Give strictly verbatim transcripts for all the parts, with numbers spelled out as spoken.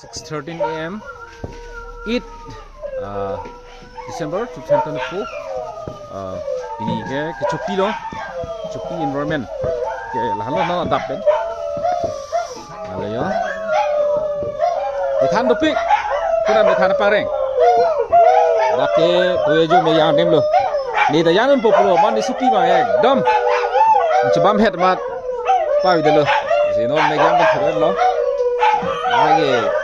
Six thirteen A M, eight, uh, December two thousand twenty-four. Uh, pini ke kechopi lo, kechopi environment ke lahenlo, non adap pen. Lalo yo. Methan dopik, kuna methan pareng. Dak ke tuwe jo me yang dem lo. Ne ta yang un populo, man ne supi ma ekdom. Chibam het mat. Pavi dolo. Si non me yang pen thurlo. Lake.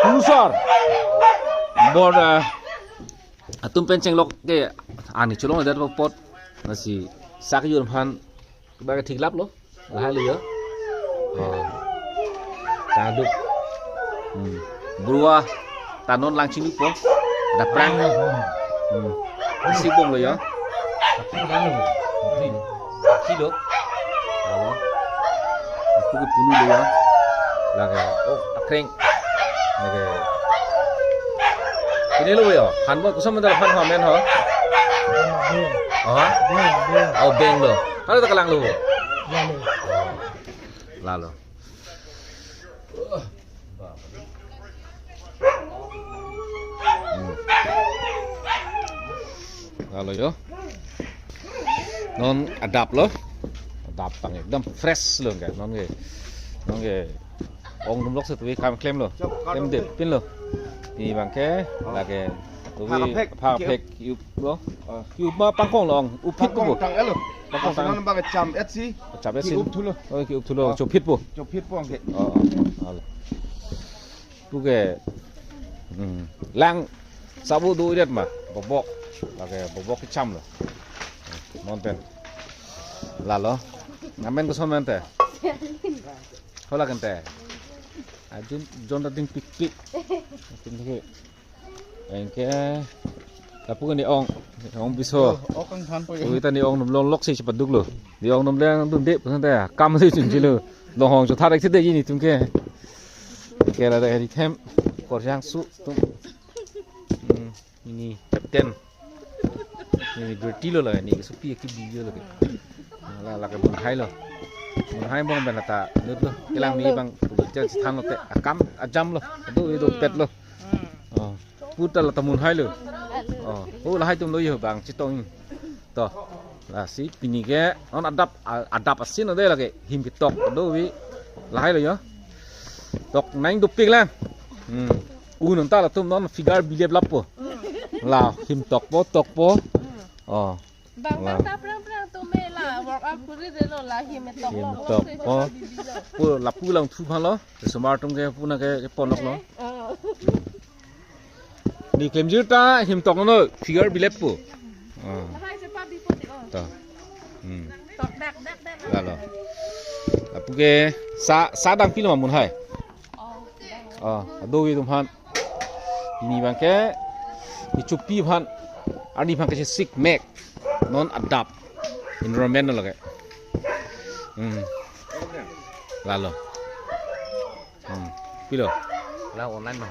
Lusor. Bor, ah, atum pen chenglok ke ani cholong det apot. Lasi sak yur aphan ba ke theklap lo. Lahai lo yo. Oh. Tangduk. Hmm. Brua ta non lang chinglu po. Daprang. Hmm. Isi bom lo yo. Kilo. Amo. Aku ke punu lo yo. Lake. Oh, akreng. Lake. Pini lo yo. Han bo kosom mental han ho men ho. Oh. Oh, beng lo. Kalau tak kelang lo. Lalo. Hmm. Lalo yo. Non adap lo. Adap tang ekdom fresh lo ke. Non ke. Non ke. Ong dum lok se tuwi kam klem lo. Klem det pin lo. Ni bang ke lake tuwi Perfect. Perfect. Yup lo. Ah. Yup ma pangkong lo ong. Upit ko. Pangkong tang elo. Pangkong tang. Pasanan bang cham et si. Cham et si. Ki-up thulo. Oh, ki-up thulo. Oh. Chopit po. Chopit po ang ke. Oh, oh. Alo. Pu ke. Hmm. Lang sabu do idet ma. Bobok. Lake bobok kecham lo. Non pen. Lalo. Namen koson mente. Hola kente. Ajun jon ta ding pikpik. Tingke. Engke. Lapu ke ne ong, ong biso. Oh, kang than po. Ui ta ne ong num long lok si chepaduk lo. Ne ong num leng dun de pusan ta. Kam si chun chilo. Long hong cho tharak si de ini tum ke. Ke la da ri them. Kor jang su tum. Hmm, ini captain. Ini berti lo la ini supi ki video lo ke. La la ke bun hai lo. Bun hai bong ben ta lut lo. Kelang mi bang puluk jan si than lo te. Akam ajam lo. Adu idu pet lo. Oh. Puta la ta mun hai lo. Oh. Oh, lahai tum lo yo bang chitong. To. Lasi pini ke non adap a-, adap asin ode lake him ketok do wi lahai lo yo. Tok nang dopik lang. Hmm. Unun ta latum non figure bilep lapo. La him tokpo tokpo. Oh. Bang la. Bang ta prang prang tum me la workout kuri de lo la him tok lo. Him tokpo. Pu lapu lang thu phan lo. Sumar tum ke puna ke ponok lo. Oh. Ni klemjir ta him tok no figure bilep po. Ah. Lahai se pa bipo ti, oh. Ta. Hmm. Tok dak dak dak. Lalo. Lapu ke sa sa dang pilo ma mun hai. Oh. Ah, adu wi tum han. Ini bang ke ni chupi han. Ani bang ke sik mek. Non adap. Environment lo ke. Hmm. Lalo. Hmm. Pilo. La online ma.